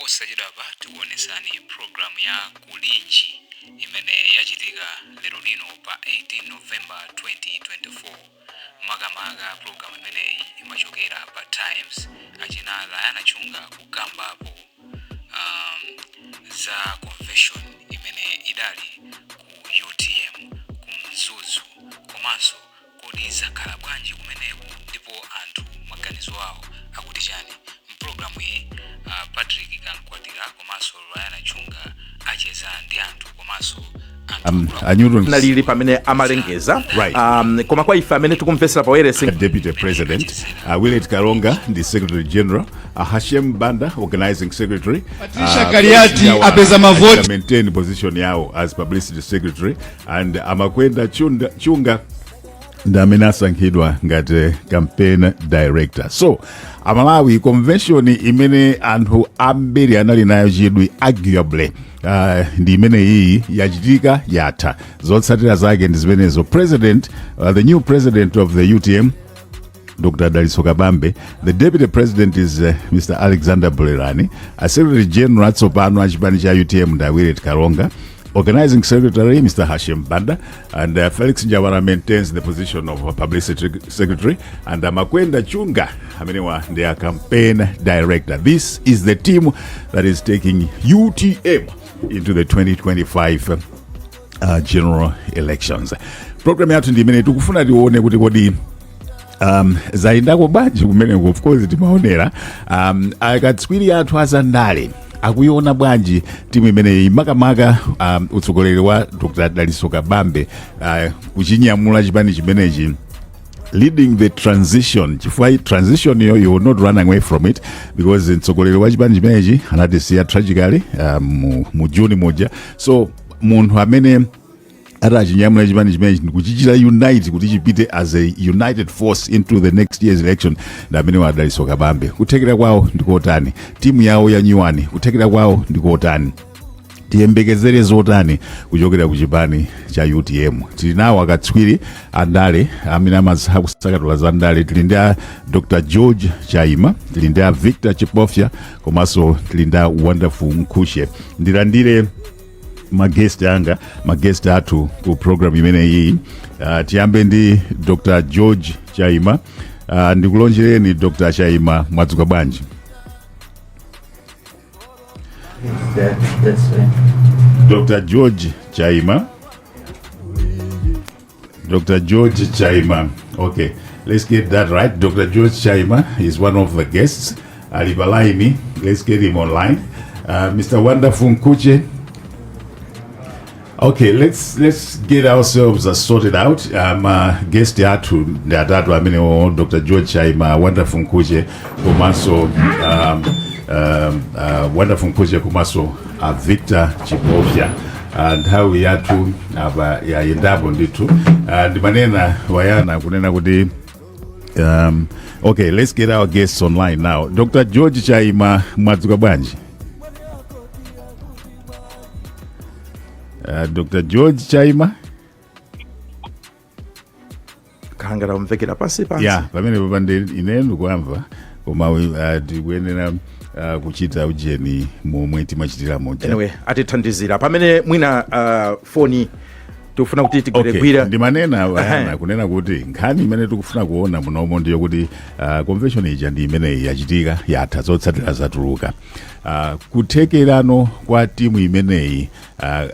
Posachedwapa tikuonesani program ya Kulinji imene yachitika lero lino pa 18 November 2024. Makamaka program imeneyi imachokera pa Times, achina Layana Chunga kukambapo za convention imene idali ku UTM ku Mzuzu, komanso kodi zakhala bwanji kumeneku ndipo anthu maganizo awo akuti chani? Mpulogalamu iyi Patrick Kankwatira komanso Rayana Chunga acheza ndi anthu komanso anthu A Newton nalili pamene amalengeza. Right. Koma kwa ife amene tikumvesera pa wailesi, Deputy President Willet Karonga ndi Secretary General, Hashem Banda Organizing Secretary, Patricia Kaliati Felix Njawala apeza mavoti. maintain position yawo as Publicity Secretary, and Amakwenda Chunga ndi amene asankhidwa ngati Campaign Director. So Amalawi, convention imene anthu ambiri anali nayo chidwi arguably ndi imene iyi yachitika, yatha. Zotsatira zake ndi zimenezo. President, the new president of the UTM, Dr. Dalitso Kabambe. The deputy president is Mr. Alexander Bulirani. A secretary general atsopano a chipani cha UTM ndi Willet Karonga. Organizing secretary, Mr. Hashim Banda, and Felix Njawara maintains the position of publicity secretary, and Makwenda Chunga amenewa ndi a campaign director. This is the team that is taking UTM into the 2025 general elections. Program yathu ndi imene tikufuna tione kuti kodi zayendako bwanji kumeneko. Of course timaonera akatswiri athu azandale akuiona bwanji timu imeneyi, makamaka utsogoleri wa Dr. Dalitso Kabambe kuchinyamula chipani chimenechi, leading the transition, chifukwa transition yo, you will not run away from it, because mtsogoleri wa chipani chimenechi anatisiya tragically mu Juni muja. So munthu amene atachinyamula chipani chimenechi ndikuchichita unite kuti chipite as a united force into the next year's election ndi amene wa Dalitso Kabambe. Kuthekera kwawo ndikotani? Timu yawo ya nyuwani, kuthekera kwawo ndikotani? Tiyembekezere zotani kuchokera ku chipani cha UTM? Tili nawo akatswiri andale amene amakusakatula za ndale. Tili ndi a Dr. George Chaima, tili ndi a Victor Chipofya, komanso tili ndi a Wonderful Mkhushe. Ndilandire maguest anga, maguest athu ku program imeneyi. Tiyambe ndi Dr. George Chaima. Ndikulonjereni Dr. Chaima, mwadzuka bwanji? That's fine. Dr. George Chaima. Dr. George Chaima. Okay, let's get that right. Dr. George Chaima is one of the guests. Ali pa line, let's get him online. Mr. Wonderful Mkhutche. Okay, let's get ourselves sorted out. Guest athu ndi atatu amenewo: Dr. George Chaima, Wonderful Mkhutche, komanso Wonderful Mkhutche komanso Victor Chipofya. Nthawi yathu apa yayendapo ndithu. Ndimanena wayana kunena kuti okay, let's get our guests online now. Dr. George Chaima, mwadzuka bwanji? Dr. George Chaima. Khangala kumvekera pansi pansi. Ya, pamene papande ine ndikuamva, koma tikuyenera kuchita ujeni momwe timachitira muja. Anyway, atithandizira pamene mwina foni tikufuna kuti tigwiregwira. Okay. Ndimanena wayana kunena kuti nkhani imene tikufuna kuona munomo ndiyo kuti convention ija ndi imeneyi yachitika, yatha, zotsatira zatuluka. Kuthekerano kwa timu imeneyi,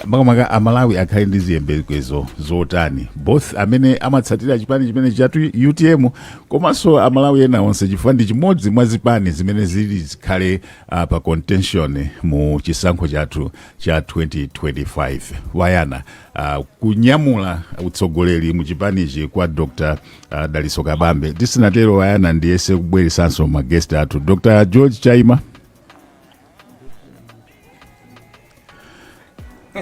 makamaka Amalawi akhale ndi ziyembekezo zotani, both amene amatsatira chipani chimene chatu UTM komanso Amalawi ena onse, chifukwa ndi chimodzi mwa zipani zimene zili zikhale pa contention mu chisankho chathu cha 2025. Wayana, kunyamula utsogoleri mu chipanichi kwa Dr. Dalitso Kabambe. Tisinatero wayana, ndiyese kubweresanso maguest athu. Dr. George Chaima,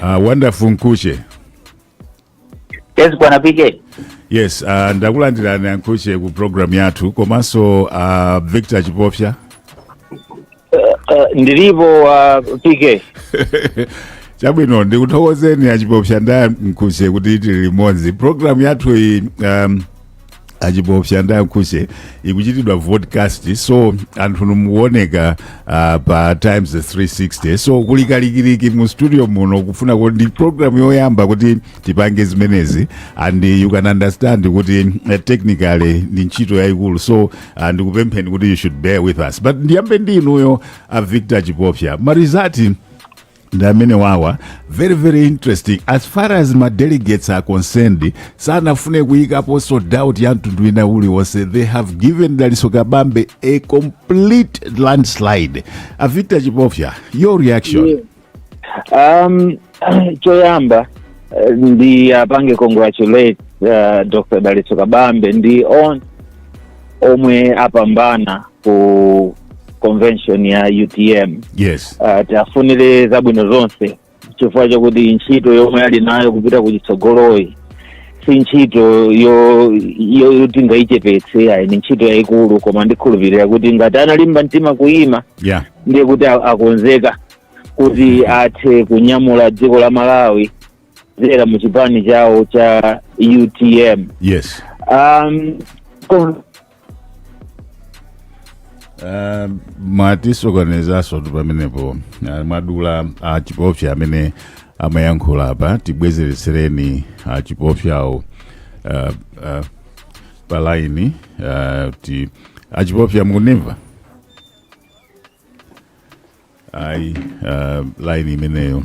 Wonderful Mkhutche. Yes, bwana PK. Yes, ndakulandirani Mkhutche ku program yathu, komanso Victor Chipofya. Ndilipo PK. Chabwino, ndikuthokozeni Achipofya nda Mkhutche kuti tili limodzi program yathu iyi. Achipopsa ndi Ankhushe ikuchitidwa vodcast, so anthu mukuoneka pa Times 360. So kuli kalikiliki mu studio muno kufuna kuti ndi program yoyamba kuti tipange zimenezi, and you can understand kuti technically ndi ntchito yayikulu. So ndikupempheni kuti you should bear with us. But ndiyambe ndi inuyo, Victor Chipopsa. Ma results ndi amene wawa, very very interesting. As far as ma delegates are concerned, sanafune kuyikaponso doubt ya mtundu wina uliwonse. They have given Daliso Kabambe a complete landslide. A Victor Chipopsa, your reaction? Choyamba ndi apange congratulate Dr. Dalitso Kabambe ndi on omwe apambana ku convention ya UTM. Tiafunire zabwino zonse chifukwa chakuti ntchito yomwe ali nayo kupita kuchitsogoloyi si ntchito yoti ngayichepetse ayi, ni ntchito yayikulu, koma ndikhulupirira kuti ngati analimba mtima kuyima, ndiye kuti akonzeka kuti athe kunyamula dziko la Malawi kudzera mu chipani chawo cha UTM. Mwatisokonezaso tu pamenepo. Mwadula Achipopsa amene amayankhula apa. Tibwezeretsereni Achipopsawo pa line. Ti Achipopsa, mukunimva? Ayi, line imeneyo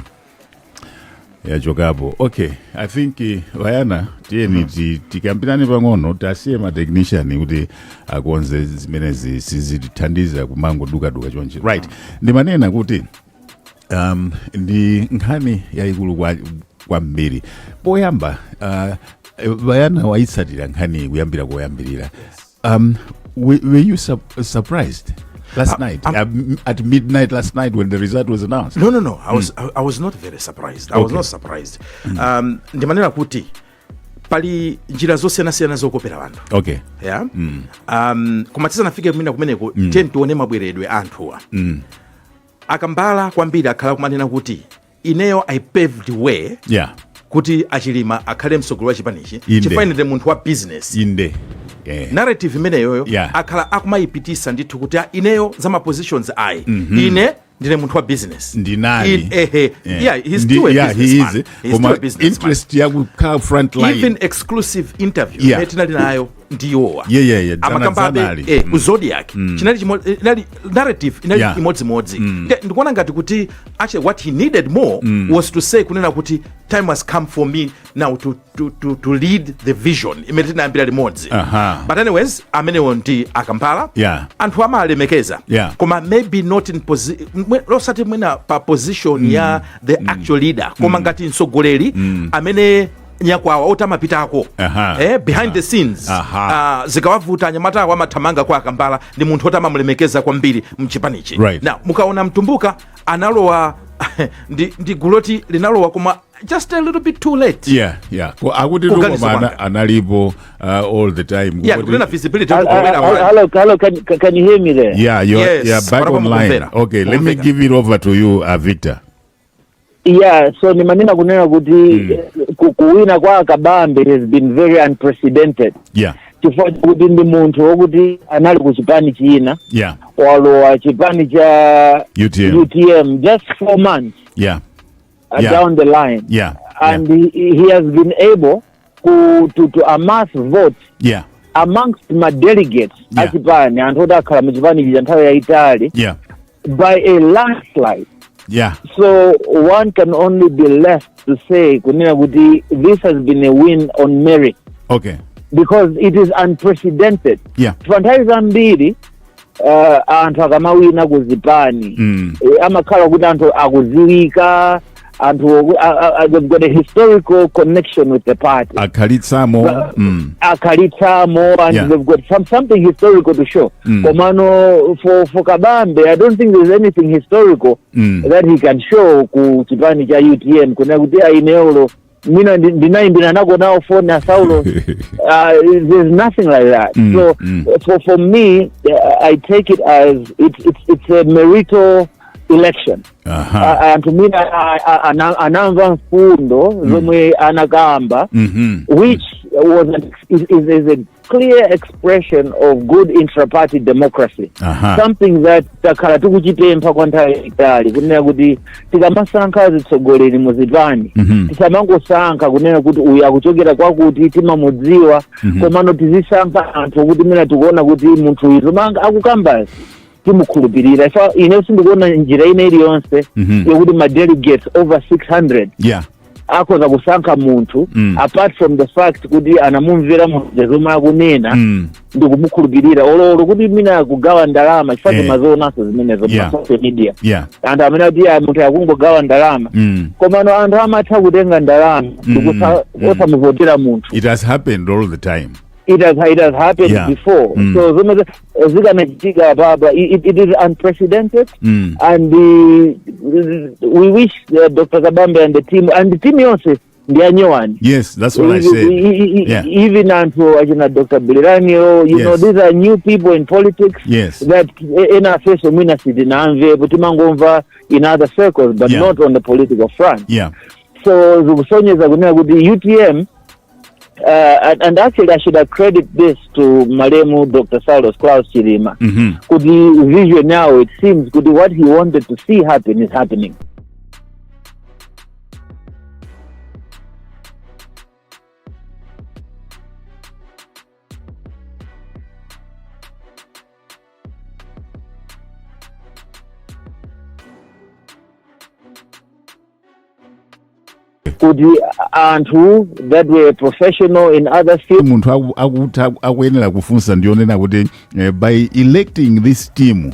yachokapo. Okay, I think vayana, tiyeni tikambirane pang'ono, tasiye ma technician kuti akonze zimenezi, sizitithandiza kumangodukaduka chonchi. Right, ndimanena kuti ndi nkhani yayikulu kwambiri. Poyamba, vayana wayitsatira nkhani kuyambira koyambirira. Were you surprised last night, at midnight last night when the result was announced? No, I was not very surprised. I was not surprised. Ndimanena kuti pali njira zosiyanasiyana zokopera anthu. Yeah? Koma tisanafike kumene kumeneko, tiye tione mabweredwe anthuwa. Akambala kwambiri akhala kumanena kuti ineyo I paved way kuti Achilima akhale mtsogoleri wa chipanichi chifukwa ine ndi munthu wa business. Inde, yeah. Narrative imeneyoyo akhala akumayipitisa ndithu kuti, "Ah, ineyo za ma positions ayi, ine ndine munthu wa business." Ndinali. Ehe. Yeah, he's still a Yeah, he businessman. is. He's Koma still a businessman. Interest yakukhala front line. Even exclusive interview imene tinali nayo ndiyowa, amakambabe Dzanali. ku Zodiac chinali inali narrative inali imodzimodzi. Ndikuona ngati kuti actually what he needed more was to say kunena kuti time has come for me now to lead the vision imene tinayambira limodzi. But anyways, amenewo ndi Akambala. Anthu amalemekeza, koma maybe not in osati mwina pa position ya the actual leader, koma ngati mtsogoleri amene nyakwawa oti amapitako behind the scenes. Zikawavuta anyamata awo amathamanga kwa Akambala. Ndi munthu oti amamulemekeza kwambiri mchipanichi. Now mukaona Mtumbuka analowa ndi guloti linalowa, koma just a little bit too late. Yeah. Akuti Kuganiza tukoma kwanga. Analipo all the time. Yeah, kunena visibility kubwera. Hello, hello, can you hear me there? Yeah, you're, Yes, yeah, back panopa online. mukumvera. Okay, let me Mukumveka. give it over to you, Victor. Yeah, so nimanena kunena kuti kuwina kwa Kabambe has been very unprecedented chifukwa chakuti ndi munthu wokuti anali ku chipani china, walowa chipani cha UTM. UTM just 4 months down the line, and he has been able to amass votes amongst ma delegates achipani, anthu oti akhala mu chipani chija nthawi yayitali, by a landslide. So one can only be left to say kunena kuti this has been a win on merit because it is unprecedented. Pa nthawi zambiri anthu akamawina ku zipani, amakhala kuti anthu akuziwika, anthu they've got a historical connection with the party. Akhalitsamo. Akhalitsamo and they've got something historical to show. Komano for Kabambe, I don't think there's anything historical that he can show ku chipani cha UTM kuna kuti aineolo mina ndinayimbira nako nawo phone asaulo. There's nothing like that. So for me, I take it as it's a marital election. Anthu mina anamva mfundo zomwe anakamba, which was an, is, is, is a clear expression of good intra-party democracy. Something that takhala tikuchipempha kwa nthawi yayitali, kunena kuti tikamasankha atsogoleri muzipani, tisamangosankha kunena kuti uyu akuchokera kwakuti, timamudziwa, komano tizisankha anthu kuti mwina tikuona kuti munthu uyu zomwe akukambazi timukhulupirira. Ifa ine sindikuona njira ina iliyonse yokuti ma delegates over 600 akhoza kusankha munthu apart from the fact kuti anamumvera munthu zomwe akunena ndikumukhulupirira, olo kuti mwina akugawa ndalama, chifukwa timazionanso zimenezo pa social media, anthu amene ati, "Ah, munthu akungogawa ndalama." Komano anthu amatha kutenga ndalama osamuvotera munthu. It has happened all the time. It has happened before. So zomwe zikanachitika papa, it is unprecedented and we wish Dr. Kabambe and the team, and the team yonse ndi anyowani. Yes, that's what I said. Even anthu achina Dr. Biliranio, you know, these are new people in politics that ena afeso mwina sitinamvepo, timangomva in other circles but not on the political front. So zikusonyeza kunena kuti UTM, and actually I should accredit this to malemu Dr. Saulos Klaus Chilima, kuti vision now, it seems kuti what he wanted to see happen is happening. Kuti anthu that were professional in other fields. Munthu akuyenera kufunsa ndionena kuti by electing this team,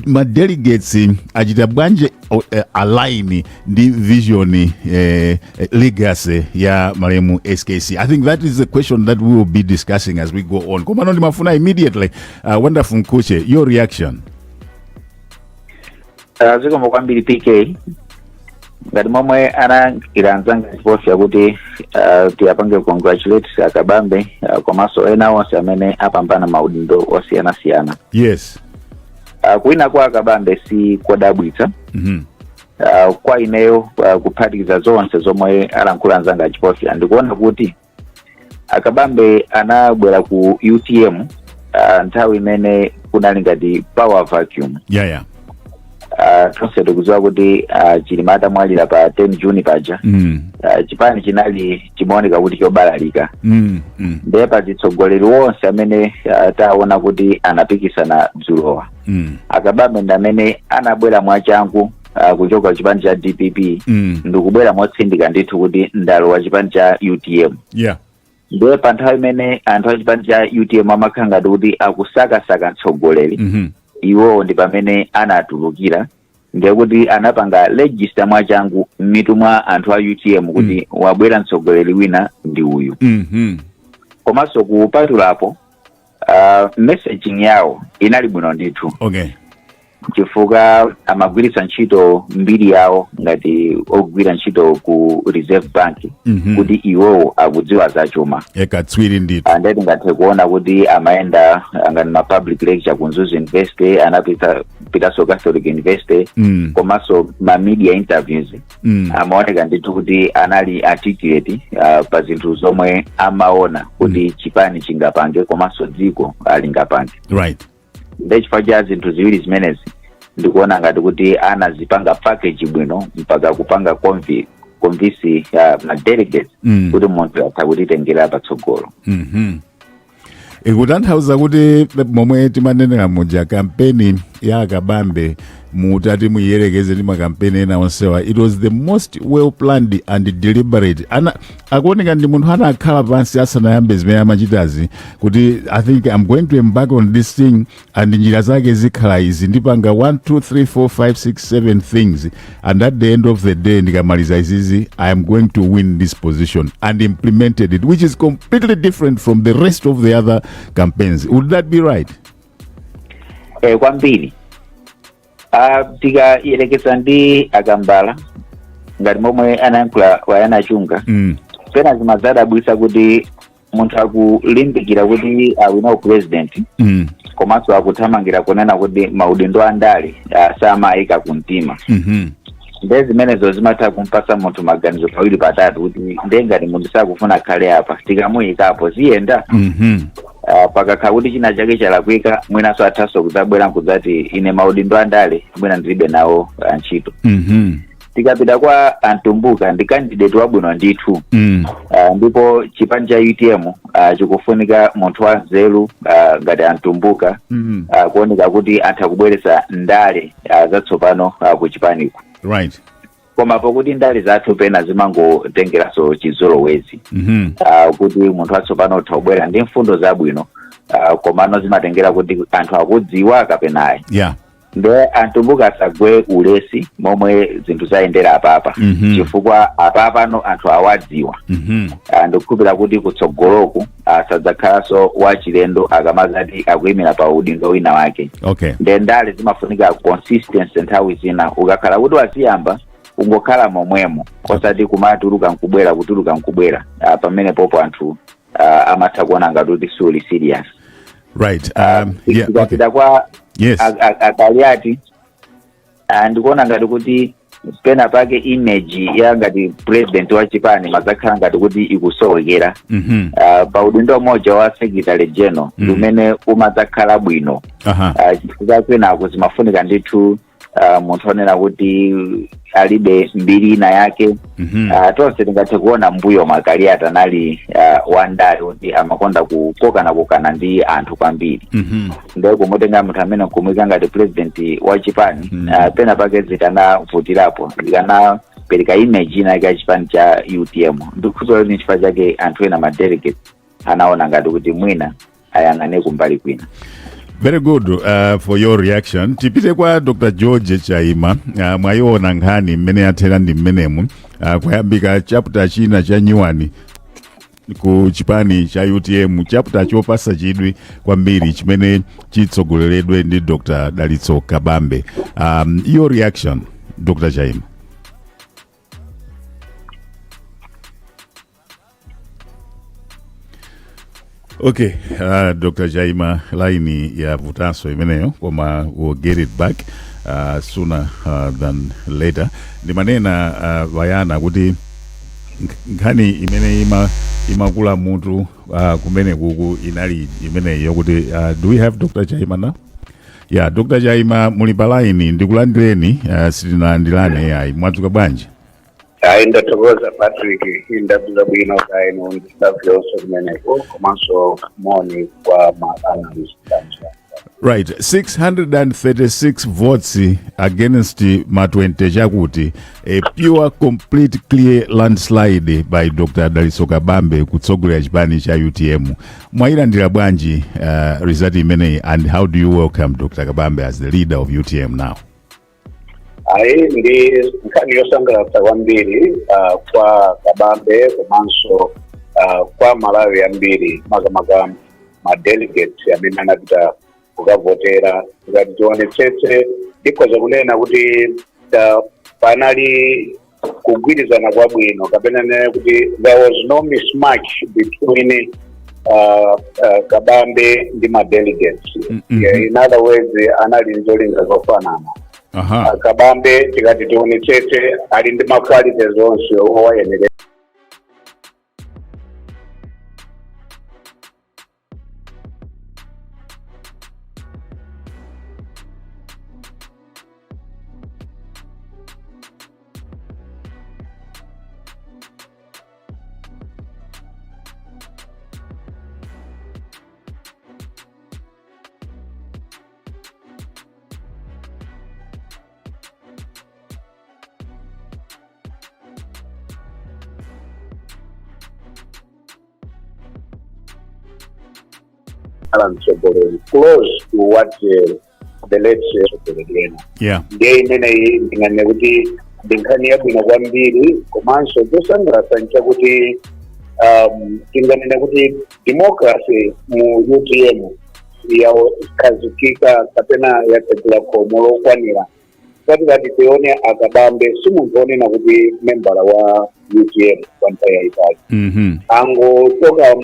ma delegates achita bwanji align ndi vision, legacy ya malemu SKC? I think that is the question that we will be discussing as we go on. Komano ndimafuna immediately, Wonderful Mkhutche, your reaction. Zikomo kwambiri, PK. Ngati momwe anayankhira anzanga Chipofya kuti tiyapange congratulate Akabambe komanso ena onse amene apambana maudindo osiyanasiyana. Kuwina kwa Akabambe si kodabwitsa. Kwa ineyo, kuphatikiza zonse zomwe alankhula anzanga Chipofya, ndikuona kuti Akabambe anabwera ku UTM nthawi imene kunali ngati power vacuum. Tonse tikudziwa kuti Chilima atamwalira pa 10 June paja, chipani chinali chimaoneka kuti chobalalika. Ndiye pa zitsogoleri wonse amene taona kuti anapikisana dzulowa, Akabambe ndi amene anabwera mwachangu kuchoka chipani cha DPP ndikubwera motsindika ndithu kuti ndalowa chipani cha UTM. Ndiye pa nthawi imene anthu a chipani cha UTM amakhala ngati kuti akusakasaka mtsogoleri, iwowo ndi pamene anatulukira. Ndiye kuti anapanga register mwachangu m'mitu mwa anthu a UTM kuti wabwera mtsogoleri wina ndi uyu. Komanso kupatulapo, messaging yawo inali bwino ndithu, chifukwa amagwiritsa ntchito mbiri yawo ngati ogwira ntchito ku Reserve Bank, kuti iwowo akudziwa zachuma. Ekatswiri ndithu. Ndiye tingathe kuona kuti amayenda ngati ma public lecture ku Mzuzu University, anapita pitanso Catholic University, komanso ma media interviews. Amaoneka ndithu kuti anali articulate pa zinthu zomwe amaona kuti chipani chingapange komanso dziko lingapange. Ndiye chifukwa cha zinthu ziwiri zimenezi, ndikuona ngati kuti anazipanga package bwino mpaka kupanga convince ma delegates kuti munthu atha kutitengera patsogolo. Ikutanthauza kuti momwe timanenera muja, kampeni ya Akabambe, mutati muyiyerekeze ndi makampeni ena onsewa, it was the most well planned and deliberate. Ana akuoneka ndi munthu anakhala pansi asanayambe zimene amachitazi kuti, "I think I'm going to embark on this thing and njira zake zikhala izi, ndipanga 1 2 3 4 5 6 7 things, and at the end of the day ndikamaliza izizi, I am going to win this position," and implemented it, which is completely different from the rest of the other campaigns. Would that be right? Kwambiri. Tikayerekeza ndi Akambala, ngati momwe anayankhula Wayana Chunga, pena zimadzadabwitsa kuti munthu akulimbikira kuti awina upresident, komanso akuthamangira kunena kuti maudindo andale samayika kumtima. Nde zimenezo zimatha kumpasa munthu maganizo pawiri patatu kuti nde ngati munthu sakufuna akhale apa, tikamuyikapo ziyenda? Pakakhala kuti china chake chalakwika, mwinanso athanso kudzabwera nkudzati ine maudindo andale mwina ndilibe nawo ntchito. Tikapita kwa Antumbuka, ndi candidate wabwino ndithu. Ndipo chipani cha UTM chikufunika munthu wa nzeru ngati Antumbuka, kuoneka kuti atha kubweretsa ndale zatsopano ku chipaniko. Koma pokuti ndale zathu pena zimangotengeranso chizolowezi, kuti munthu watsopano utha kubwera ndi mfundo zabwino, komano zimatengera kuti anthu akudziwa kapena ayi. Nde Antumbuka asagwe ulesi momwe zinthu zayendera apapa, chifukwa apapano anthu awadziwa. Ndikukhulupirira kuti kutsogoloku asadzakhalanso wachilendo akamazati akuyimira pa udindo wina wake. Nde ndale zimafunika consistency nthawi zina. Ukakhala kuti waziyamba, ungokhala momwemo, osati kumatuluka nkubwera, kutuluka nkubwera. Pamene popo anthu amatha kuona ngati kuti suli serious. Right. Yeah. Okay. Tikapita kwa Akaliati, ndikuona ngati kuti pena pake image ya ngati president wa chipani mazakhala ngati kuti ikusowekera. Pa udindo umodzi wa secretary general umene umadzakhala bwino, chifukwa kwenako zimafunika ndithu munthu onena kuti alibe mbiri ina yake. Tonse tingathe kuona mbuyo mwa Kaliati anali wandale kuti amakonda kukokana ndi anthu kwambiri. Ndiye kumutenga munthu amene nkumuyika ngati president wa chipani, pena pake zikanavutirapo, zikanapereka image ina yake ya chipani cha UTM. Ndikukhulupirira kuti chifukwa chake anthu ena, ma delegates, anaona ngati kuti mwina ayang'ane kumbali kwina. Very good for your reaction. Tipite kwa Dr. George Chaima. Mwayiona nkhani mmene yathera ndi mmenemu. Kuyambika chapter china cha nyuwani ku chipani cha UTM, chapter chopasa chidwi kwambiri chimene chitsogoleredwe ndi Dr. Dalitso Kabambe. Your reaction, Dr. Chaima. Okay, Dr. Chaima, line yavutanso imeneyo, koma we'll get it back sooner than later. Ndimanena Bayana kuti nkhani imene imakula mutu kumene kuku inali imeneyo kuti do we have Dr. Chaima now? Yeah, Dr. Chaima, muli pa line, ndikulandireni. Sitinalandirane ayi. Mwadzuka bwanji? Hayi, ndathokoza Patrick, ndadzuka bwino, kaya inu ndi staff yonse kumeneko, komanso moni kwa ma analyst. Right, 636 votes against ma 20 chakuti, a pure, complete, clear landslide by Dr. Dalitso Kabambe kutsogolera chipani cha UTM. Mwayilandira bwanji result imeneyi, and how do you welcome Dr. Kabambe as the leader of UTM now? Ayi, ndi nkhani yosangalatsa kwambiri kwa Kabambe komanso kwa Malawi ambiri, makamaka ma delegates amene anapita kukavotera. Ngati tionetsetse, ndikhoza kunena kuti panali kugwirizana kwabwino, kapena nene kuti there was no mismatch between Kabambe ndi ma delegates. Yeah, in other words, anali nzolinga zofanana. Kabambe, tikati tionetsetse, ali ndi ma qualities onse owayenera ala mtsogoleri close to what the late mtsogoleri ena. Ndiye imeneyi ndinganene kuti ndi nkhani yabwino kwambiri, komanso chosangalatsa nchakuti tinganene kuti democracy mu UTM yakhazikika kapena yatsegula khomo lokwanira. Tikati tione, Akabambe si munthu onena kuti membala wa UTM kwa nthawi yayitali. Angochoka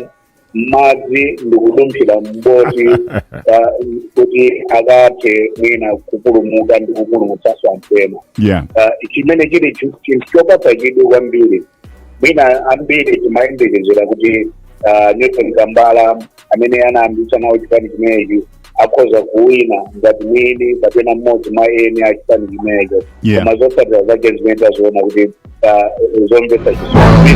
m'madzi ndikudumphira m'boti kuti akathe mwina kupulumuka ndi kupulumutsanso anthu ena, chimene chili chinthu chopatsa chidwi kwambiri. Mwina ambiri timayembekezera kuti Newton Kambala amene anayambitsa nawo chipani chimenechi akhoza kuwina ngati mwini kapena mmodzi mwa eni a chipani chimenecho. Koma zotsatira zake zimene taziona kuti zomvetsa chisoni.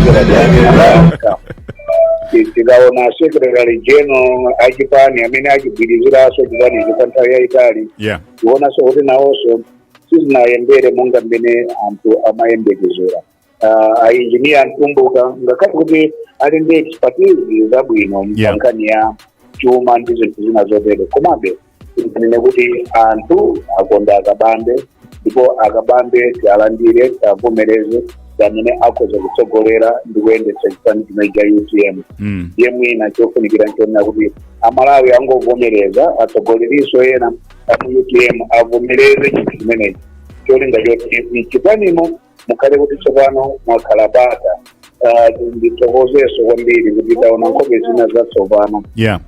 Tikaona secretary general achipani amene achigwiriziranso chipanicho pa nthawi yayitali, tionanso kuti nawonso sizinayendere monga mmene anthu amayembekezera. Ainjiniya Mtumbuka, ngakhale kuti ali ndi expertise zabwino pa nkhani ya chuma ndi zinthu zina zotere, komabe tinene kuti anthu akonda Akabambe, ndipo Akabambe tialandire, tiavomereze, amene akhoza kutsogolera ndi kuyendetsa chipani chimene cha UTM. Ndiye mwina chofunikira nchonena kuti Amalawi angovomereza, atsogoleriso ena amu UTM avomereze chinthu chimenechi, cholinga choti mchipanimo mukhale kuti tsopano mwakhala bata. Ndithokozeso kwambiri kuti taona nkhope zina zatsopano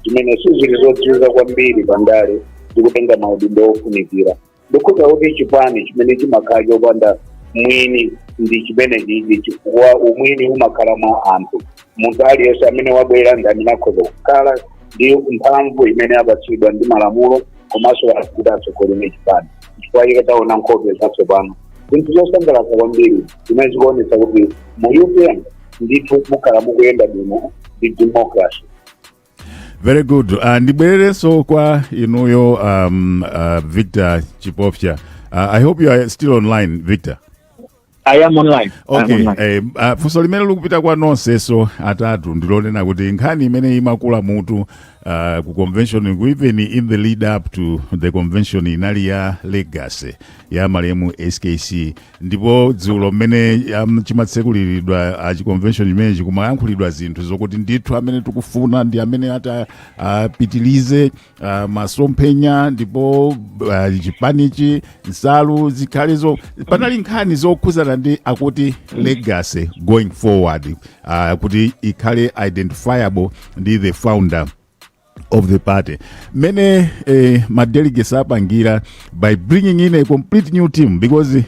zimene sizili zodziwika kwambiri pandale zikutenga maudindo ofunikira. Ndikhuza kuti chipani chimene chimakhala chopanda mwini ndi chimene chichi, chifukwa umwini umakhala mwa anthu. Munthu aliyense amene wabwera ndi amene akhoza kukhala ndi mphamvu imene apatsidwa ndi malamulo komanso kuti atsogolere chipani. Chifukwa chake taona nkhope zatsopano, zinthu zosangalatsa kwambiri zimene zikuonetsa kuti mu UTM ndithu mukhala mukuyenda bwino ndi democracy. Very good. Ndibwererenso kwa inuyo, Victor Chipofya. I hope you are still online, Victor. I am online. I am Okay. online. Funso limene likupita kwa nonsenso atatu ndilonena kuti nkhani imene imakula mutu ku convention, even in the lead up to the convention, inali ya legacy ya malemu SKC. Ndipo dzulo mmene chimatsekuliridwa chiconvention chimenechi, kumayankhulidwa zinthu zokuti ndithu amene tikufuna ndi amene ati apitilize masomphenya, ndipo chipanichi nsalu zikhalezo. Panali nkhani zokhuzana ndi akuti legacy going forward, kuti ikhale identifiable ndi the founder of the party. Mmene madelegates apangira by bringing in a complete new team, because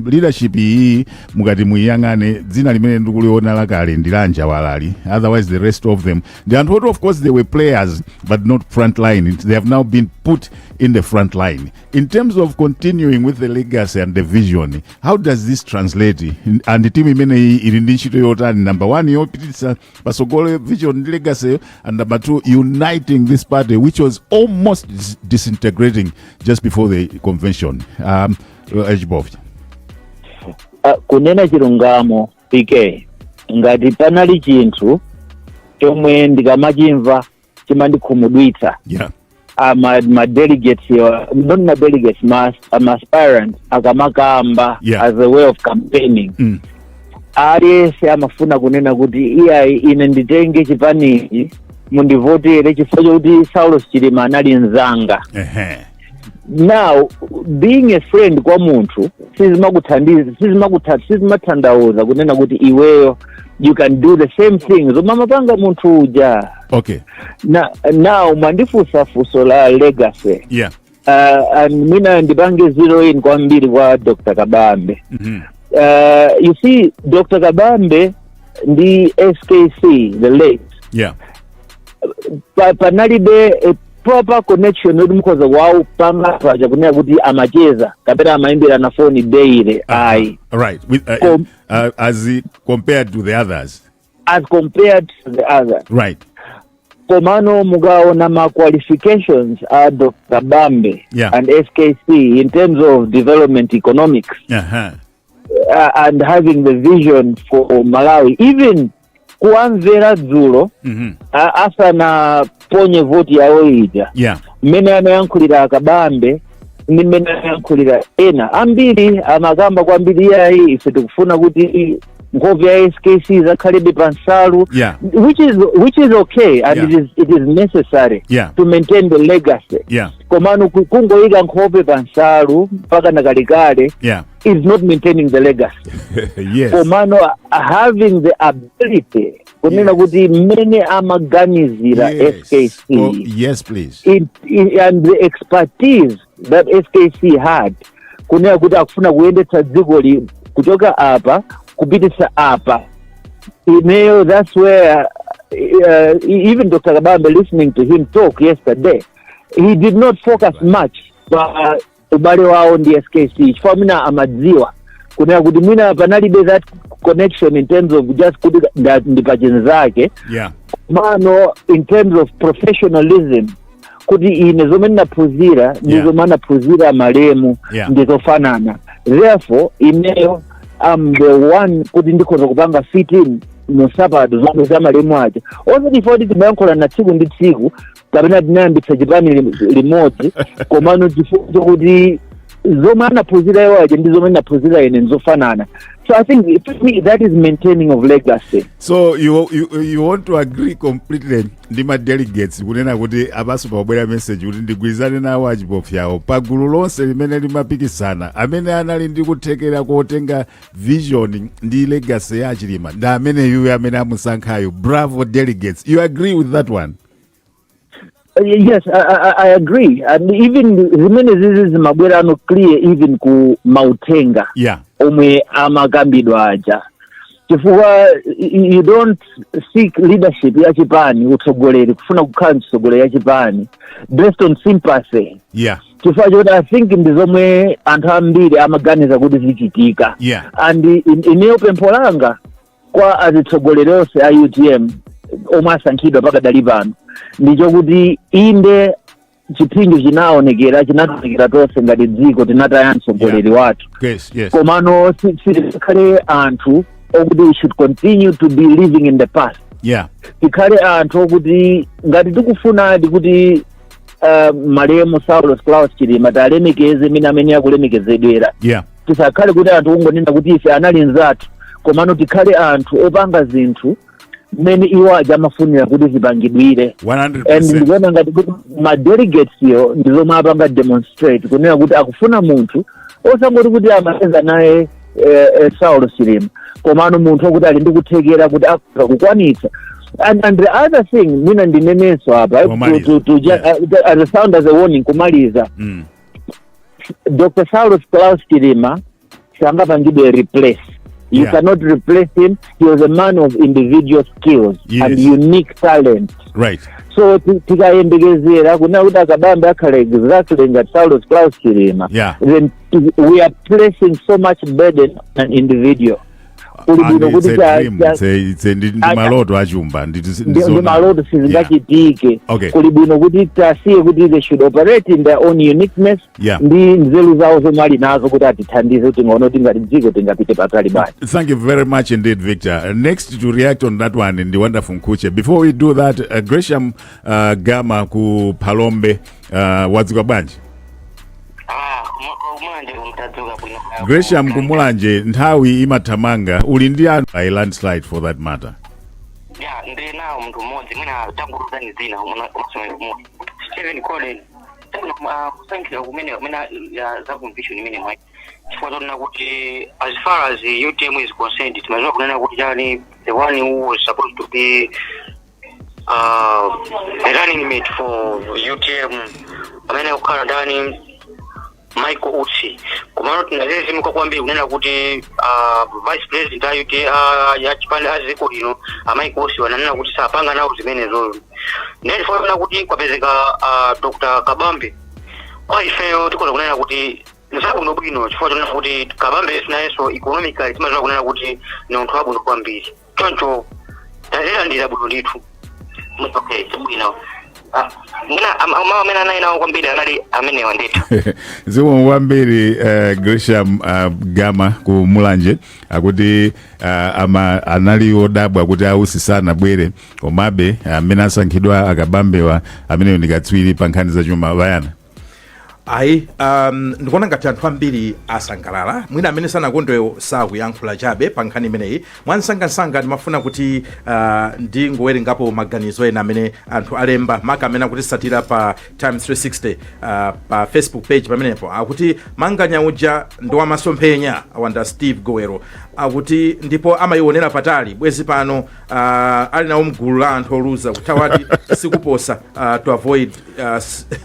leadership iyi mukati muyang'ane, dzina limene ndikuliona lakale ndi la Njawalali, otherwise the rest of them ndi anthu oti of course they were players but not front line. They have now been put in the front line. In terms of continuing with the legacy and the vision, how does this translate, and team imeneyi ili ndi ntchito yotani, number one yopititsa pasogolo vision ndi legacy, and number two, uniting this party which was almost disintegrating just before the convention? Echibov. Kunena chilungamo, PK, ngati panali chinthu chomwe ndikamachimva chimandikhumudwitsa, ma delegates, not ma delegates, ma aspirants akamakamba as a way of campaigning, aliyense amafuna kunena kuti, "Iyayi, ine nditenge chipanichi, mundivotere chifukwa chokuti Saulos Chilima anali mzanga." Now, being a friend kwa munthu sizimakuthandiza, sizimatanthauza kunena kuti iweyo you can do the same thing zomwe amapanga munthu uja. Now mwandifunsa funso la legacy. And mwina ndipange zero in kwambiri kwa Dr Kabambe. You see, Dr Kabambe ndi SKC, the late, panalibe a proper connection yoti mukhoza kuwapanga paja kunena kuti amacheza kapena amayimbira na foni daily, ayi. Right, with as compared to the others. As compared to the others. Komano mukaona ma qualifications a Dr Kabambe and SKC in terms of development economics and having the vision for Malawi, even kuwamvera dzulo asanaponye voti yawo ija, mmene anayankhulira Akabambe ndi mmene anayankhulira ena ambiri, amakamba kwambiri, "Iyayi, ife tikufuna kuti nkhope ya SKC zakhalebe pansalu," which is okay and it is necessary to maintain the legacy. Komano kungoyika nkhope pansalu mpaka nakalekale is not maintaining the legacy. Komano having the ability kunena kuti mmene amaganizira SKC Oh, yes please. And the expertise that SKC had, kunena kuti akufuna kuyendetsa dzikoli kuchoka apa kupititsa apa, ineyo that's where Even Dr. Kabambe, listening to him talk yesterday, he did not focus much pa ubale wawo ndi SKC, chifukwa mwina amadziwa kunena kuti mwina panalibe that connection in terms of just kuti ndi pachinzake, mano in terms of professionalism, kuti ine zomwe ndinaphunzira ndi zomwe anaphunzira malemu ndizofanana, therefore ineyo am the one kuti ndikhoza kupanga fit in munsapato zomwe za malemu aja, osati ifoti timayankhulana tsiku ndi tsiku kapena tinayambitsa chipani limodzi, komano chifukwa chokuti zomwe anaphunzira iwo aja ndi zomwe ndinaphunzira ine ndizofanana. So I think for me that is maintaining of legacy. So you want to agree completely ndi ma delegates kunena kuti apaso pabwera message kuti ndigwirizane nawo achipofyawo, pagulu lonse limene limapikisana, amene anali ndi kuthekera kotenga vision ndi legacy ya Chilima ndi amene yuyo amene amusankhayo. Bravo delegates. You agree with that one? Yes, I agree. And even zimene zizi zimabwera ano clear even ku mauthenga omwe amakambidwa aja, chifukwa you don't seek leadership ya chipani, utsogoleri, kufuna kukhala mtsogoleri ya chipani based on sympathy, chifukwa choti I think ndi zomwe anthu ambiri amaganiza kuti zichitika. And ineyo pempho langa kwa azitsogoleri onse a UTM omwe asankhidwa pakadali pano ndichokuti inde, chipsinjo chinaonekera, chinataonekera tonse ngati dziko, tinataya mtsogoleri wathu, komano sitikhale anthu okuti we should continue to be living in the past. Tikhale anthu okuti ngati tikufunadi kuti malemu Saulos Klaus Chilima talemekeze mene amene akulemekezedwera, tisakhale kuti anthu kungonena kuti ife anali nzathu, komano tikhale anthu opanga zinthu mmene iwo aja amafunira kuti zipangidwire. And 100%. Ndikuona ngati kuti ma delegates yo ndi zomwe apanga demonstrate kunena kuti akufuna munthu osangoti kuti amacheza naye Saulo Chilima, komano munthu okuti ali ndi kuthekera kuti akhoza kukwanitsa. And the other thing mwina ndinenenso apa Kumaliza. To as a sound as a warning, kumaliza, Dr. Saulos Klaus Chilima sangapangidwe replace. You cannot replace him. He was a man of individual skills and unique talent. So tikayembekezera kuna kuti akabambe akhale exactly ngati Saulos Klaus Chilima, then we are placing so much burden on an individual. Kuli bwino kuti Ndi maloto achumba. Ndi maloto, sizingachitike. Kuli bwino kuti tasiye kuti they should operate in their own uniqueness ndi nzeru zawo zomwe ali nazo kuti atithandize kuti ngaone kuti ngati dziko tingapite patali bwanji. Thank you very much indeed, Victor. Next to react on that one in the wonderful Nkuche. Before we do that, Gresham Gama ku Phalombe, wadzuka bwanji? Ah, kumulanje mtadzuka bwino. Gresham kumulanje, nthawi imathamanga, uli ndi anthu a landslide for that matter. Ya, ndi nawo munthu mmodzi, mwina tanguruzani zina umasomero mmodzi. Stephen Colin. Kusankhira kumene kumene ya za convention imene mwayi. Chifukwa chonena kuti as far as UTM is concerned, timaziwa kunena kuti chani, the one who was supposed to be the running mate for UTM amene kukhala ndani, Michael Usi, komano tinazizimuka kwambiri kunena kuti vice president a UT ya chipani a dziko lino, a Michael Usi, wananena kuti sapanga nawo zimenezozo. Ndiye tifuna kuti kwapezeka Dr. Kabambe, kwa ifeyo tikhoza kunena kuti nzabwino bwino, chifukwa chonena kuti Kabambe nayenso economically timaziwa kunena kuti ni munthu wabwino kwambiri, choncho tazilandira bwino ndithu. Okay, chabwino. Ah, mwina mawu amene anali nawo kwambiri anali amenewa ndithu. Zikomo kwambiri, Gresham Gama ku Mulanje, akuti ama anali odabwa kuti ausi sanabwere, komabe amene asankhidwa akabambewa ameneyo ndi katswiri pa nkhani zachuma bayana. Ayi, ndikuona ngati anthu ambiri asangalala, mwina amene sanakondwewo sakuyankhula chabe pa nkhani imeneyi. Mwansangansanga ndimafuna kuti ndingowerengapo maganizo ena amene anthu alemba, maka amene akutisatira pa Times 360 pa Facebook page. Pamenepo akuti Manganya uja ndi wamasomphenya, awanda Steve Gowero, akuti ndipo amayionera patali, bwezi pano ali nawo mgulu la anthu oluza kuthawati sikuposa to avoid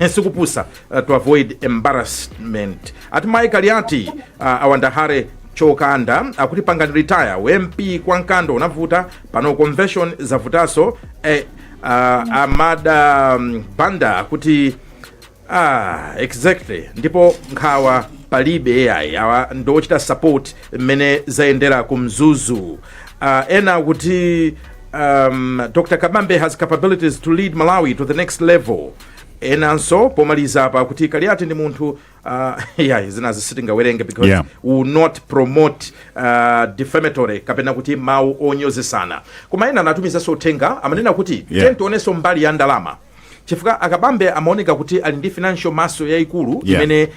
sikupusa to avoid embarrassment. Ati Mike Aliati, awanda Hare Chokanda akuti pangani retire MP kwa Nkando unavuta pano, convention zavutanso. Amada Banda akuti, "Ah, exactly, ndipo nkhawa palibe ayi." Awa ndochita support mmene zayendera ku Mzuzu. Ena akuti "Dr Kabambe has capabilities to lead Malawi to the next level." Enanso pomaliza apa kuti Kaliati ndi munthu yeah, zinazi sitingawerenge because will not promote defamatory kapena kuti mawu onyozesana. Koma ena anatumizanso uthenga, amanena kuti tionenso mbali ya ndalama, chifukwa Akabambe amaoneka kuti ali ndi financial muscle yayikulu imene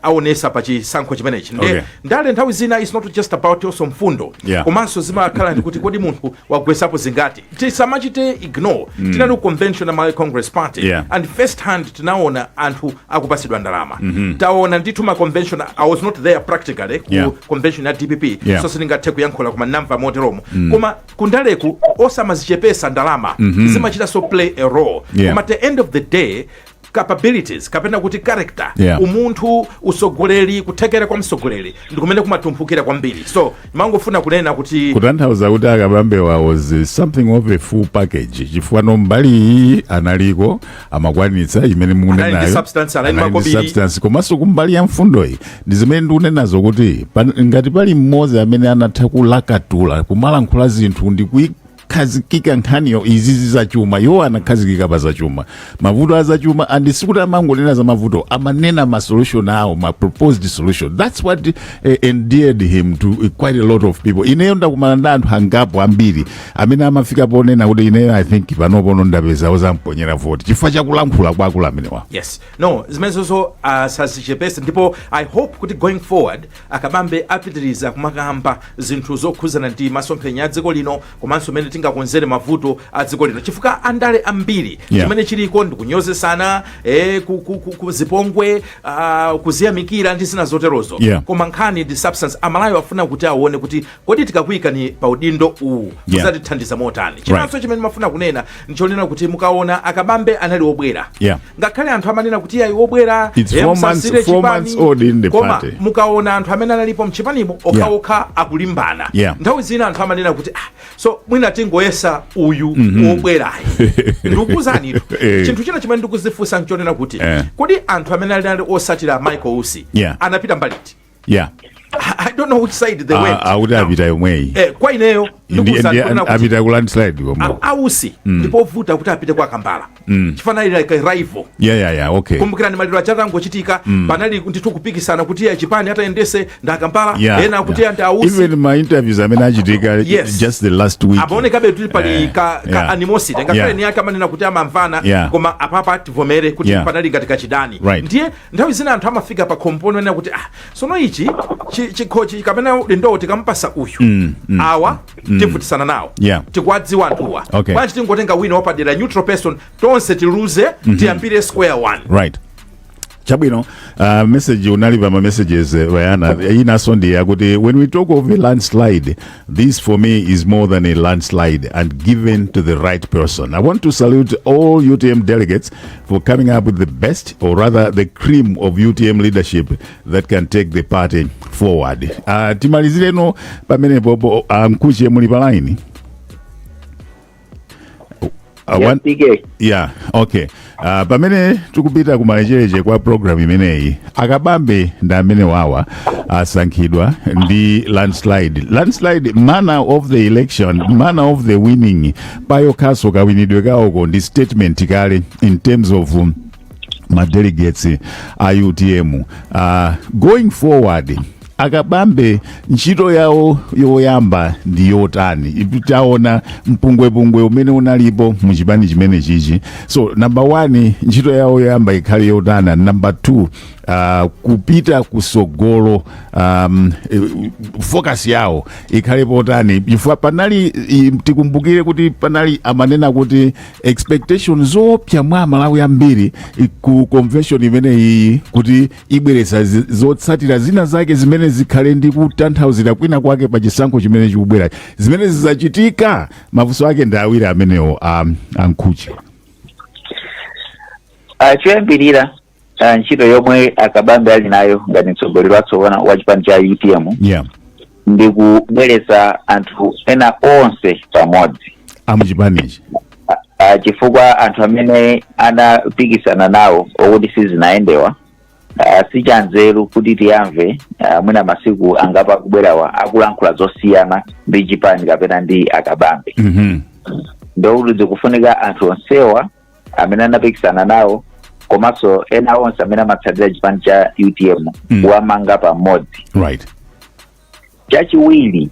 aonesa pa chisankho chimenechi. Nde ndale nthawi zina is not just about also mfundo, komanso zimakhala ndi kuti kodi munthu wagwesapo zingati. Tisamachite ignore, tinali ku convention ya Malawi Congress Party and first hand tinaona anthu akupasidwa ndalama. Taona ndithu ma convention. I was not there practically ku convention ya DPP, so sindingathe kuyankhula, koma namva moteromo. Koma kundaleku osamazichepesa ndalama, zimachitanso play a role. Koma at the end of the day, capabilities kapena kuti character, umunthu, usogoleri, kuthekera kwa msogoleri ndi kumene kumatumphukira kwambiri. So mangofuna kunena kuti Kutanthauza kuti Akabambewa was something of a full package, chifukwa no mbali iyi analiko, amakwanitsa imene Anali ndi mukunenayo. substance, anali ndi Anali ndi makobiri. substance, komanso kumbali ya mfundoyi ndi zimene ndikunenazo kuti ngati pali mmodzi amene anatha kulakatula, kumalankhula zinthu ndi kuyikhazikika nkhaniyo, izizi zachuma, iwo anakhazikika pa zachuma, mavuto a zachuma, and sikuti amangonena za mavuto, amanena ma solution awo, ma proposed solution. That's what endeared him to quite a lot of people. Ineyo ndakumana ndi anthu angapo ambiri amene amafika ponena kuti ineyo I think panopono ndapeza ozamponyera voti chifukwa chakulankhula kwa akulu amenewa. Yes, no, zimenezozo sazichepese, ndipo I hope kuti going forward Akabambe apitiriza kumakamba zinthu zokhuzana ndi masomphenya a dziko lino, komanso mmene tingakonzere mavuto a dziko lino, chifukwa andale ambiri chimene chiliko ndi kunyozesana, zipongwe, kuziyamikira ndi zina zoterozo. Koma nkhani ndi substance. Amalawi afuna kuti aone kuti kodi tikakuyikani pa udindo uwu muzatithandiza motani. Chinanso chimene mafuna kunena nchonena kuti mukaona Akabambe anali obwera, ngakhale anthu amanena kuti ayi, obwera, It's 4 months, musasire 4 months chipani. old in the Koma party. mukaona anthu amene analipo mchipanimo okhaokha akulimbana. Nthawi zina anthu amanena kuti, "Ah, so mwina tingoyesa uyu wobwerayi." Ndikukuuzanitu, chinthu china chimene ndikuzifunsa nchonena kuti kodi anthu amene ali osatira Michael Usi anapita mbaliti? I don't know which side they went. Akuti Now, apita yomweyi. Kwa ineyo ndikuwuzani kunena kuti apita ku landslide komwe. Ausi ndipovuta kuti apite kwa Kambala, chifana ili like a rival. Kumbukirani maliro achatangochitika, panali ndithu kupikisana kuti ya chipani atayendese ndi Akambala, ena akuti ndi Ausi. Even ma interviews amene achitika just the last week, Amaonekabe kuti pali ka animosity, ngakhale ni ake amanena kuti amamvana, koma apapa tivomere kuti panali ngati kachidani. Ndiye nthawi zina anthu amafika pa khomponi onena kuti, ah, sono ichi chikhochi kapena udindowo tikampasa uyu, awa tivutisana nawo, tikuwadziwa anthuwa. Bwanji tingotenga wina wapadera, neutral person, tonse tiluze, tiyambire square one? Right, chabwino. Message unali pa ma messages, Bayana, inaso ndi yakuti, "When we talk of a landslide, this for me is more than a landslide and given to the right person. I want to salute all UTM delegates for coming up with the best, or rather the cream of UTM leadership that can take the party forward." Timalizireno pamenepopo. Mkuche, muli pa line? Yes, PK. Yeah, okay. Pamene tikupita kumalechereche kwa program imeneyi, Akabambe ndi amene wawa asankhidwa ndi landslide, landslide manner of the election, manner of the winning payokhaso kawinidwe kawoko ndi statement kale in terms of ma delegates a UTM. Going forward, Akabambe ntchito yawo yoyamba ndi yotani? Taona mpungwepungwe umene unalipo muchipani chimene chichi. So number one, ntchito yawo yoyamba ikhale yotani? And number two, kupita kusogolo, focus yawo ikhale potani? Chifukwa panali tikumbukire kuti panali amanena kuti expectation zopsa mwa Amalawi ambiri ku convention imene iyi kuti ibweretsa zotsatira zina zake zimene zikhale ndi kutanthauzira kwina kwake pa chisankho chimene chikubwera, zimene zizachitika. Mafunso ake ndi awiri amenewo, ankhuchi. Choyambirira, ntchito yomwe Akabambe ali nayo ngati mtsogoleri watsopano wa chipani cha UTM Ndi kubweretsa anthu ena onse pamodzi amuchipanichi, chifukwa anthu amene anapikisana nawo okuti sizinayendewa, sichanzeru kuti tiyamve mwina masiku angapo akubwerawa akulankhula zosiyana ndi chipani kapena ndi Akabambe. Ndokuti zikufunika anthu onsewa amene anapikisana nawo komanso ena onse amene amatsatira chipani cha UTM kuwamanga pamodzi. Chachiwiri,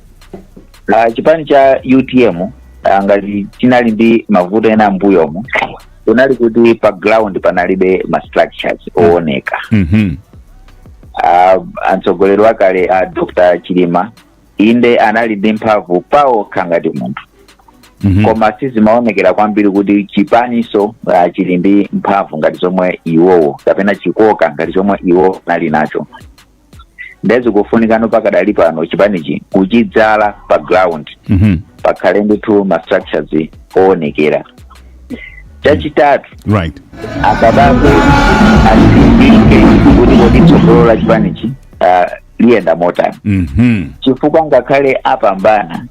chipani cha UTM, ngati chinali ndi mavuto ena ambuyomo, kunali kuti pa ground panalibe ma structures ooneka. Atsogoleri wakale a Dr Chilima inde anali ndi mphamvu pawokha ngati munthu, koma sizimaonekera kwambiri kuti chipaniso chili ndi mphamvu ngati zomwe iwowo kapena chikoka ngati chomwe iwo anali nacho. Ndezikufunikano pakadali pano chipanichi kuchidzala pa ground, pakhale ndithu ma structures oonekera. Chachitatu, Akabambe atsindike kuti kodi tsogolo la chipanichi liyenda motani, chifukwa ngakhale apambana,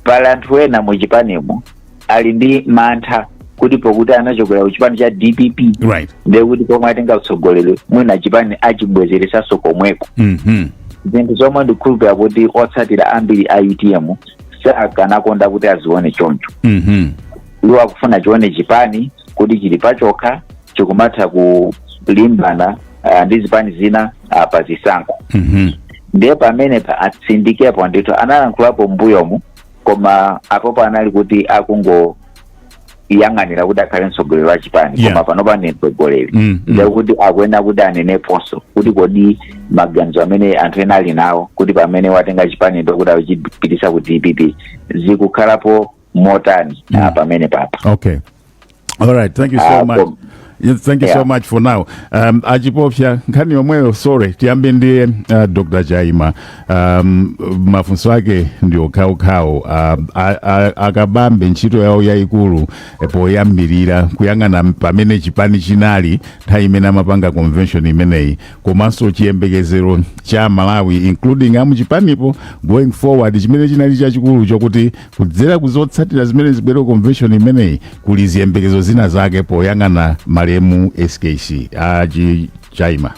pali anthu ena mu chipanimo ali ndi mantha kuti pokuti anachokera ku chipani cha DPP, ndiye kuti pomwe atenga utsogoleri mwina chipani achibwezeresanso komweko, zinthu zomwe ndikukhulupirira kuti otsatira ambiri a UTM sakanakonda kuti azione choncho. Iwo akufuna chione chipani kuti chili pachokha, chikumatha kulimbana ndi zipani zina pa zisankho. Ndiye pamene pa atsindikepo ndithu. Analankhulapo mbuyomu, koma apopo anali kuti akungoyang'anira kuti akhale mtsogoleri wa chipani, koma panopa ndi mtsogoleri, ndiye kuti akuyenera kuti aneneponso kuti kodi maganizo amene anthu ena ali nawo kuti pamene watenga chipani ndokuti akuchipitisa ku DPP zikukhalapo motani pamene papa. Okay. All right. Thank you so much. Yes, thank you so much for now. Achipopsa, nkhani yomweyo, sorry, tiyambe ndi Dr. Chaima. Mafunso ake ndi okhaokhawo. Akabambe ntchito yawo yayikulu poyambirira kuyang'ana pamene chipani chinali nthawi imene amapanga convention imeneyi, komanso chiyembekezero cha Malawi, including amuchipanipo, going forward, chimene chinali chachikulu chokuti kudzera kuzotsatira zimene zibwere convention imeneyi kuli ziyembekezo zina zake poyang'ana malemu SKC. Achi Chaima.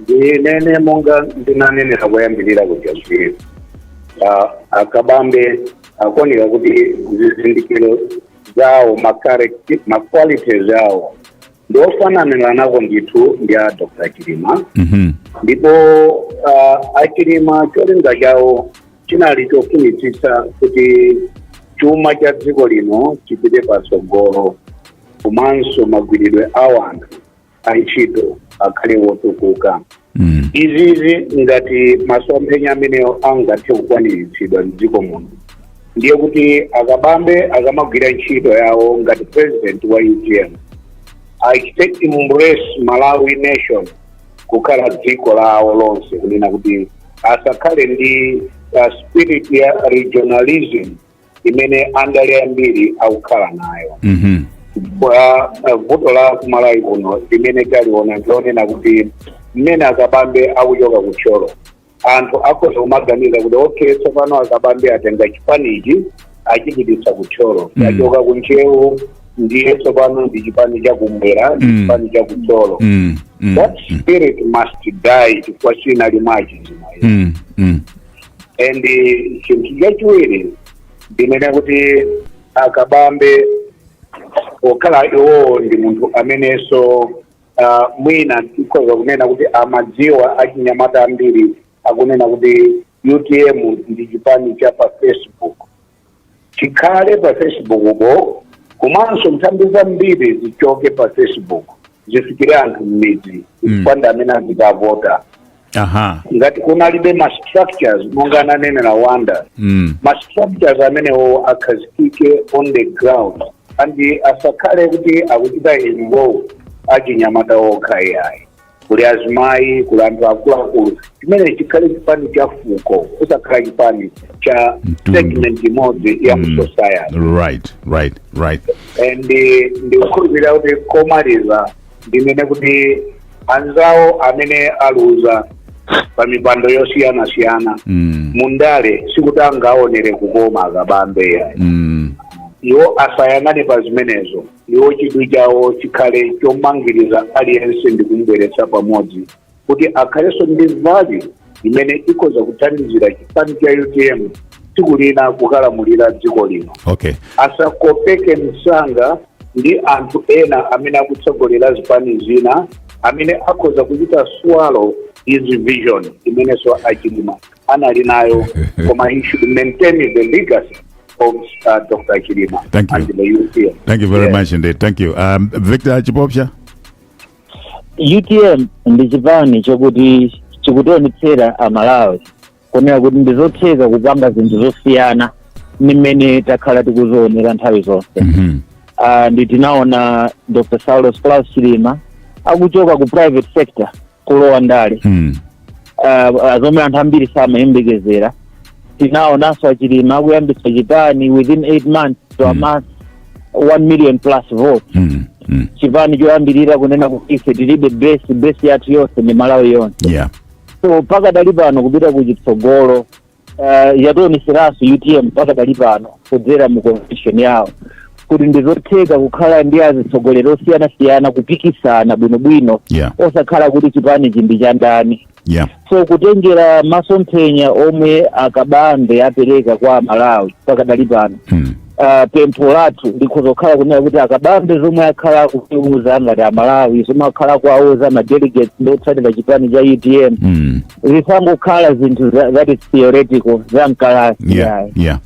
Ndinene monga ndinanenera kuyambirira kuja kuti Akabambe akuoneka kuti zizindikiro zawo, ma qualities awo ndiofananira nako ndithu ndi a Dr Chilima. Ndipo Achilima cholinga chawo chinali chofunitsitsa kuti chuma cha dziko lino chipite patsogolo, komanso magwiridwe a anthu a ntchito akhale wotukuka. Izizi ngati masomphenya amenewo angathe kukwaniritsidwa mdziko muno, ndiye kuti Akabambe akamagwira ntchito yawo ngati president wa UTM achite embrace Malawi nation kukhala dziko lawo lonse, kunena kuti asakhale ndi spirit ya regionalism imene andale ambiri akukhala nayo. Kwa vuto la kumalawi kuno limene taliona ndilonena kuti mmene Akabambe akuchoka kuthyolo, anthu akhoza kumaganiza kuti okay, tsopano Akabambe atenga chipanichi achipititsa kuthyolo, achoka kuntchewu, ndiye tsopano ndi chipani chakumwera, ndi chipani chakuthyolo. That spirit must die, chifukwa sinali mwachizima. And chinthu chachiwiri ndinene kuti Akabambe pokhala iwowo ndi munthu amenenso mwina tikhoza kunena kuti amadziwa achinyamata ambiri akunena kuti UTM ndi chipani cha pa Facebook, chikhale pa Facebook po, komanso nthambi zambiri zichoke pa Facebook zifikire anthu m'midzi, chifukwa ndi amene azikavota. Ngati kunalibe ma structures monga ananenera Wanda, ma structures amenewo akhazikike on the ground and asakhale kuti akuchita involve achinyamata okha, iyayi. Kuli azimayi, kuli anthu akuluakulu. Chimene chikhale chipani cha fuko, kusakhala chipani cha mtundu. Segment imodzi ya mu society. And ndikukhulupirira kuti komaliza ndinene kuti anzawo amene aluza Pa mipando yosiyanasiyana mundale, sikuti angaonere kukoma Akabambe, yayi. Iwo asayang'ane pa zimenezo. Iwo chidwi chawo chikhale chomangiriza aliyense ndi kumubweretsa pamodzi kuti akhalenso ndi value imene ikhoza kuthandizira chipani cha UTM tsiku lina kukalamulira dziko lino. Asakopeke msanga ndi anthu ena amene akutsogolera zipani zina amene akhoza kuchita swallow his vision imenenso aChilima anali nayo, koma he should maintain the legacy of Dr. Chilima Thank you. and the UTM. Thank you very much indeed. Thank you. Victor Chipopsha. UTM ndi chipani chokuti chikutionetsera Amalawi kunena kuti ndizotheka kupanga zinthu zosiyana ndi mmene takhala tikuzionera nthawi zonse. Ndi tinaona Dr. Saulos Klaus Chilima akuchoka ku private sector kulowa ndale, zomwe anthu ambiri samayembekezera. Tinaonanso aChilima akuyambitsa chipani within 8 months to amass 1 million plus votes, chipani choyambirira kunena kuti ife tilibe base, base yathu yonse ndi Malawi yonse. So pakadali pano, kupita kuchitsogolo, yationeseranso UTM pakadali pano kudzera mu convention yawo kuti ndizotheka kukhala ndi azitsogoleri osiyanasiyana kupikisana bwinobwino, osakhala kuti chipani chindi cha ndani. So kutengera masomphenya omwe Akabambe apereka kwa Malawi pakadali pano, pempho lathu likhoza kukhala kunena kuti Akabambe zomwe akhala akutiuza ngati Amalawi, zomwe akhala akuauza ma delegates ndi otsatira chipani cha UTM, zisangokhala zinthu that is theoretical, za mkalasi, yayi.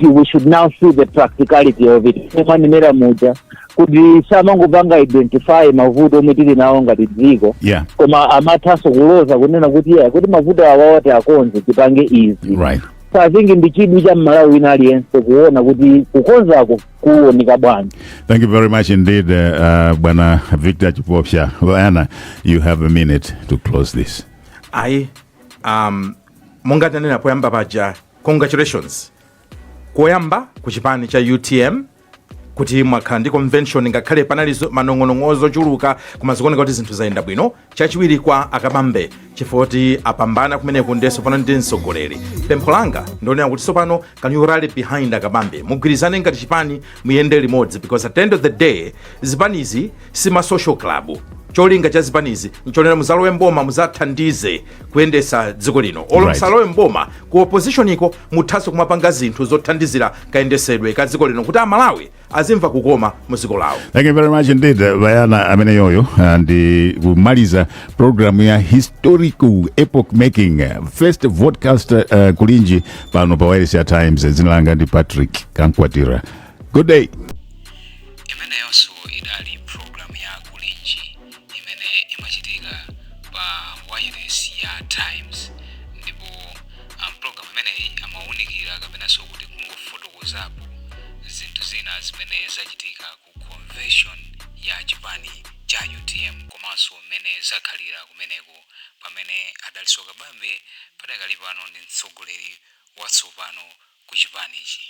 We should now see the practicality of it. Mwanenera muja kuti samangopanga identify mavuto omwe tili nawo ngati dziko, koma amathanso kuloza kunena kuti yeah, kuti mavuto awawa akonze, tipange izi. So I think ndi chidwi cha Mmalawi wina aliyense kuona kuti kukonzako kuoneka bwanji. Thank you very much indeed, Bwana Victor Chipopsha. Anna, you have a minute to close this. Ayi, monga tanena poyamba paja, congratulations koyamba ku chipani cha UTM kuti mwakhala ndi convention ngakhale panali manong'onong'o zochuluka, koma zikuoneka kuti zinthu zayenda bwino. Chachiwiri, kwa Akabambe, chifukwa kuti apambana kumeneku, ndenso pano ndi mtsogoleri. Pempho langa ndionera kuti tsopano can you rally behind Akabambe, mugwirizane ngati chipani, muyende limodzi, because at the end of the day zipanizi sima social club. Cholinga cha zipanizi nchonera muzalowe mboma, muzathandize kuyendesa dziko lino. Olo musalowe mboma, ku opposition iko muthanso kumapanga zinthu zothandizira kayendesedwe ka dziko lino kuti Amalawi azimva kukoma mu dziko lawo. Thank you very much indeed, Bayana amene yoyo. Ndi kumaliza program ya historical epoch making first vodcast Kulinji pano pa Wireless ya Times. Dzina langa ndi Patrick Kankwatira. Good day. Imeneyonso idali program ya Kulinji imene imachitika pa wireless ya Times, ndipo program imeneyi amawunikira kapenanso kuti kungofotokozapo zinthu zina zimene zachitika ku convention ya chipani cha UTM, komanso mmene zakhalira kumeneko pamene Adaliso Kabambe padakali pano ndi mtsogoleri watsopano ku chipanichi.